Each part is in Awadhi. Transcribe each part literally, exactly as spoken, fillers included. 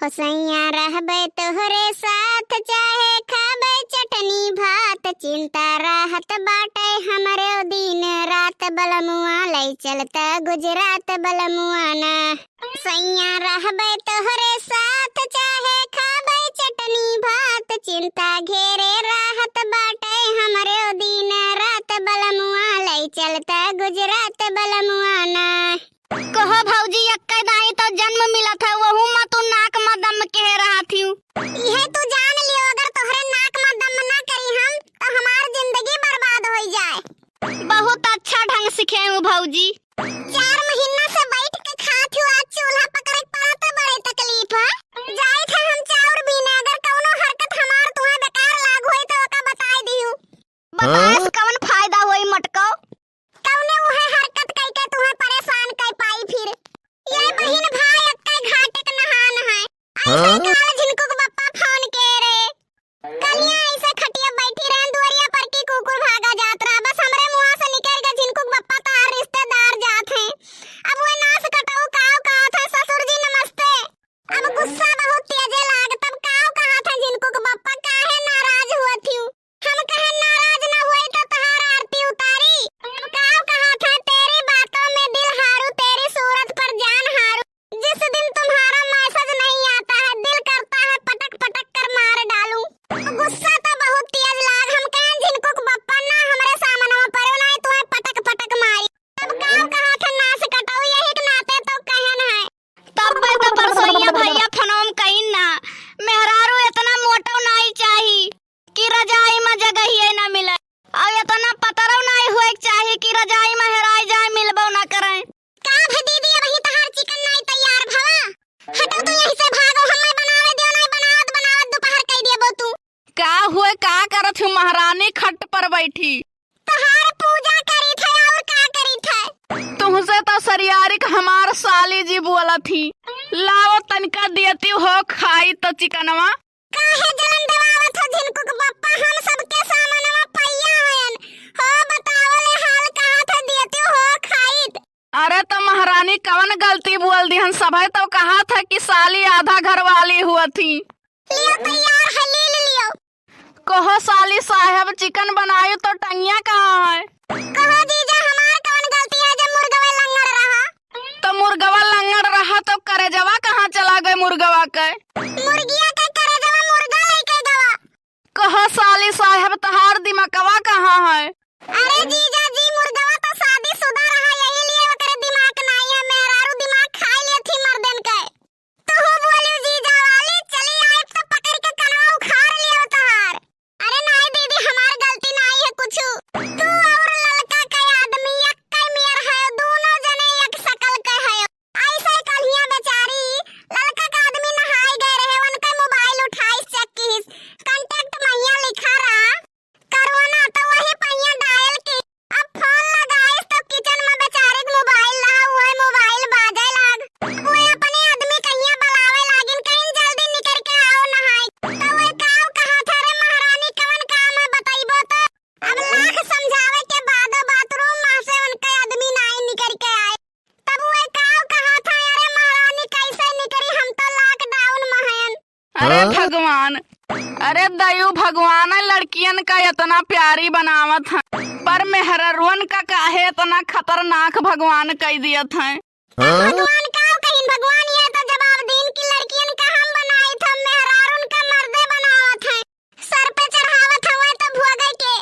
ओ सैया रहबे तोहरे साथ, चाहे खाबे चटनी भात, चिंता रहत बाटे हमरे दिन रात, बलमुआ लई चलता गुजरात बलमुआ ना। सैया रहबे तोहरे साथ, चाहे खाबे चटनी भात, चिंता घेरे रहत बाटे हमरे दिन रात, बलमुआ लई चलता गुजरात बलमुआ ना। कहो भौजी, एक्कै दाईं तो जन्म मिलत है, वहू मा तू नाक मा दम के रहत हिउ। इहे तू जान लियो, अगर तोहरे नाक मा दम ना करी हम, तो हमार जिंदगी बर्बाद होई जाए। बहुत अच्छा ढंग सिखे हूँ भौजी। चार महीना से बैठ के खात हूँ, आज चूल्हा पकड़े के पड़ा तो बड़े तकलीफ है। जाइत है हम चाउर बीने, अगर कौनो हरकत हमार तुहे बेकार लाग होई तो ओका बताई दिहू। बताए से कवन फायदा होई मटको? कौने उहे हरकत कई के तुहे परेशान कई पाई फिर? ये बहिन भाई एक्कै घाटे के नहान है। ऐसे काल झिनकू के बप्पा फोन के रहे। कलिया ऐसे खटिया बैठी रहन, दुआरिया पर की कुकुर भागा जात रहा। बस हमरे मुँहा से निकल गए, "झिनकू के बप्पा तोहार रिश्तेदार जात हैं।" अब वह नास कटऊ काव कहत है, "ससुर जी नमस्ते।" अब गुस्सा बहुत तेजे लाग, तब काव कहत है, "झिनकू के बप्पा काहे नाराज हुआ थियू?" हम कहे, "नाराज न हुई तो तोहार आरती उतारी।" अब काव कहत है, "तेरी बातों में दिल हारू, तेरी सूरत पर जान हारू।" जिस दिन तुम्हारा मैसेज नहीं आता है, दिल करता है पटक पटक कर मार डालूं। गुस्सा तो बहुत तेज लाग, हम कहें, "झिनकू के बप्पा ना हमरे सामनवा परो, ना तुहे पटक पटक मारी।" तब काव कहत है, "नास कटऊ, यही के नाते तो कहन है।" तब तो परसोइया भैया फोनवा में कहिन ना, मेहरारू इतना मोटो नाई चाही कि रजाई में जगहिए ना मिले, और इतना पतरौ नाई होए के चाही कि रजाई में हेराई जाए, मिलबो ना करे। का भे दीदी, अबही तहार चिकन नाई तैयार भवा? हटो तू यहीं से, भागो, हमें बनावे दियो, नाई बनावत बनावत दोपहर कई देबो तू। का हुए, का करत हूँ महारानी, खट पर बैठी? तहार पूजा करी थे, और का करी थे? तुमसे तो सरियारिक हमार साली जी बोलत ही, लाओ तनिका देती हो खाई तो चिकनवा। काहे जलन देवावत हो झिनकू के बप्पा, हम सबके सामनवा पइया हयन। हो बतावले हाल कहा था देती हो खाइत। अरे तो महारानी कवन गलती बोल दिहन, सभे तो कहा था कि साली आधा घर वाली हुआ थी। लियो तैयार है, ले, ले लियो। कहो साली साहेब, चिकन बनायु तो टंगिया कहाँ है? कहो जीजा, हमार कवन गलती है जब मुर्गवा लंगड़ रहा? तो मुर्गवा लंगड़ रहा तो करेजवा कहाँ चला गए मुर्गवा के? मुर्गिया के करेजवा मुर्गा लेके गवा। कहो साली साहेब, तहार दिमागवा कहाँ है? अरे जीजा जी, मुर्गवा तो शादीशुदा रहा, यही लिए ओकरे दिमाग नाई है, मेहरारू दिमाग खाई लेथी मर्दन के। तू बोली जीजा वाली, चली आइब त पकड़ के कनवा उखाड़ लियो तहार। अरे नाई दीदी, हमार गलती नाई है कुछु। तू और ललका के आदमी एक्कै मियर है, दोनों जने एक शकल के है। ऐसे कलिया बेचारी, ललका के आदमी नहाए गए रहे, उनका मोबाइल उठाइस, चेक किहिस, contact मैया लिखा रहा। करवना तो वही पहिया डायल की। अब फोन लगाइस तो किचन में बेचारी के मोबाइल रहा, वही मोबाइल बाजे लाग। वही अपने आदमी कहिया बुलावे लागिन, कहिन जल्दी निकल के आओ नहाई। तो वही काव कहा था, "रे महारानी, कवन काम है बतइबो तो?" अब लाख समझावे के बादो बाथरूम में से उनके आदमी नाई निकल के आए। तब वही काव कहा था, "अरे महारानी, कैसे निकली, हम तो lockdown में हैं।" अरे हाँ? भगवान, अरे दयू भगवान, लड़कियन का इतना प्यारी बनावत हैं, पर मेहररुअन का काहे इतना खतरनाक भगवान कई दियत हैं? हाँ? भगवान का कहिन, भगवान ये तो जवाब दीन कि लड़कियन का हम बनाई थे, मेहरारून का मर्दे बनावत हैं, सर पे चढ़ावत हवे तो भोगे के।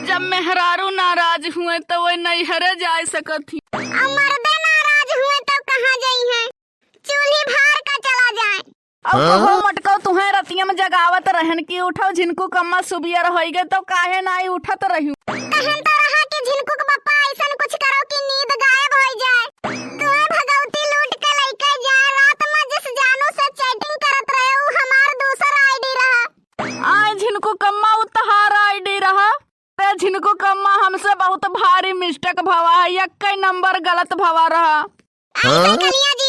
जब मेहरारू नाराज हुए तो वह नैहरे जा सकत ही। अब मर्दे नाराज हुए तो कहाँ जाई हैं? चूल्ही भार का चला जाए। अब हाँ? कहो मटको, तुहें रतिया में जगावत रहन कि उठो झिनकू कम्मा सुबियर होई गए, तो काहे नाई उठत रह्यू? कहन तो रहा कि झिनकू के पप्पा ऐसन कुछ करो कि नींद गायब होई जाए, तुहें भगवती लूट के लइके जाए, रात में जिस जानू से chatting करत रहे, उ हमार दूसर ID रहा। आए झिनकू कम्मा, उ तहार ID रहा। ते झिनकू कम्मा, हमसे बहुत भारी mistake भवा है, एक्कै नंबर गलत भवा रहा। ऐसे हाँ? कलिया जी,